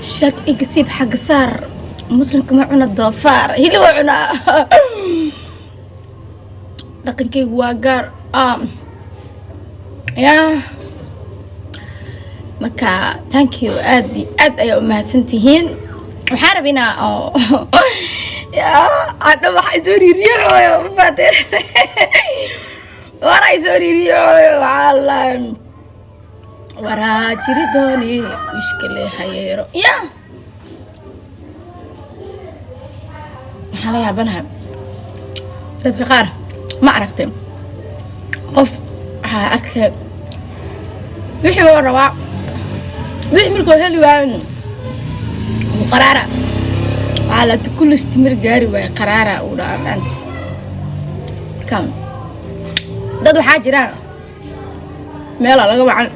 Shag igasiib xagga saar. Muslimka ma cuna doofaar, hilib waa cunaa. Dhaqankaygu waa gaar ya. Marka thank you, aad iyo aad ayaa u mahadsantihiin. Waxaan rabaa inaa oo ya adha waxa isoo riiriixooyo, mafaate wara isoo riiriixooyo. Waxaa la waraa jiri dooni wishkale hayeero ya. Waxaan la yaabanahay dadka qaar, ma aragtay? Qof waxaa arkay wixii oo rabaa, wixii markuu heli waayo wuu qaraara. Waxaa la kullis timir gaari waaye, qaraara uu dhahaa maanta. Marka dad waxaa jiraan meelaa laga wacan,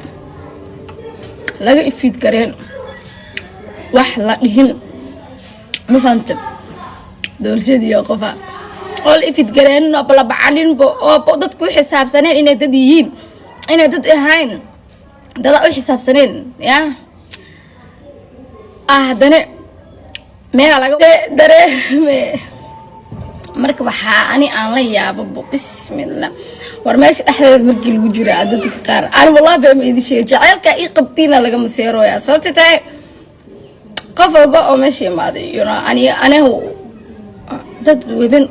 laga ifiid gareen, wax la dhihin, ma fahamta? Doorshadiiyo qofa oo la ifid gareenin oo la bacaninba oo dadku u xisaabsaneen inay dad yihiin, inay dad ahayn, dada u xisaabsaneen ya. Ah, haddana meela laga dareeme. Marka waxaa ani aan la yaababo, bismillah, war meesha dhexdeeda markii lagu jiro dadka qaar, ani wallahi baa ma idin sheegay, jaceylka ii qabtiina lagama seerooya. Sababta tahay, qof walba oo meesha imaaday, ani anigu dad weben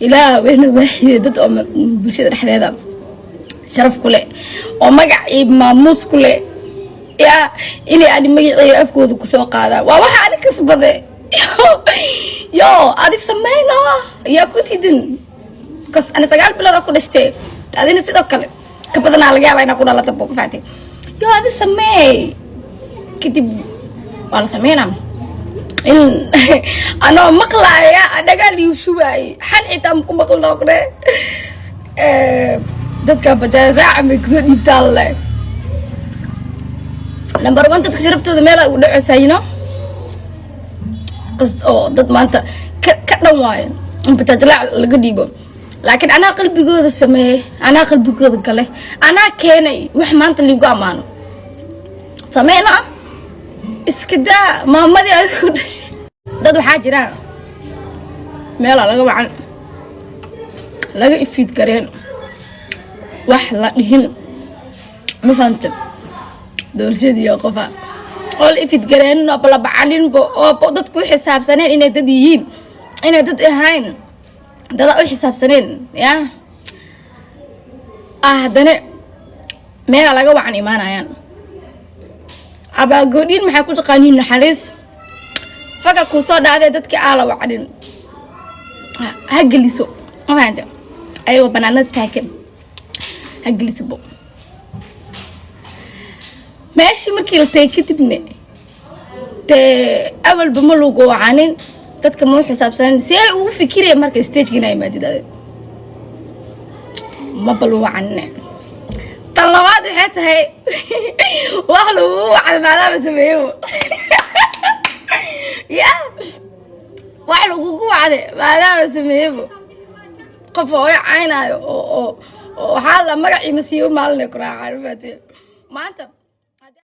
ilaa weyna waaxide, dad oo bulshada dhexdeeda sharaf ku leh oo magac iyo maamuus ku leh yaa, inay ani magaceeyo afkooda kusoo qaadaan waa waxa ani kasbade. Yo, adi sameyno yaa ku diidan? Because ani 9 bilood ku dhashtay, adina sidoo kale ka badanaa laga yaaba inaa ku dhalata, mafaate? Yo, adi sameey, kadib waa la sameynaa. In anoo maqlaaya dhagaal iu shubaay, xan xitaa maku maqlnoqne. Dadka bajaaj raaca may kasoo dhiibtaan le. Number one, dadka sharaftooda meela ugu dhaceysaa, qast oo dad maanta ka dhan waayo in bajaaj raac laga dhiibo, laakiin anaa qalbigooda sameeyey, anaa qalbigooda gale, anaa keenay wax maanta liigu ammaano. Sameyna iska daa maamadii adigu dhashay. Dad waxaa jiraan meelaa laga wacan, laga ifiid gareen, wax la dhihin, ma fahamta? Doorshadiiyo qofa oo la ifid gareenin oo la bacaninba oo dadku u xisaabsaneen inay dad yihiin, inay dad ahayn, dada u xisaabsaneen ya. Ah, haddana meela laga wacan imaanayaan. Abaagoodhiin maxay ku taqaaniin? Naxariis faga kuu soo dhacday, dadkii aa la wacnin ha geliso, ma fahante? Ayagoo banaanada taagan ha gelisabo. Meeshii markii la tagay kadibne, dee awalba ma lagu wacanin, dadka ma u xisaabsanin, si ay ugu fikiraya marka stageka inaa imaadid adi maba lagu wacanine. Tan labaad waxay tahay, wax lagugu wacday maadaama sameeyo ya, wax lagugu wacday maadaama sameeyebo, qof hooyo caynaayo oo waxaa la magacii masiibo maalinay ku raacaan, mafaate maanta.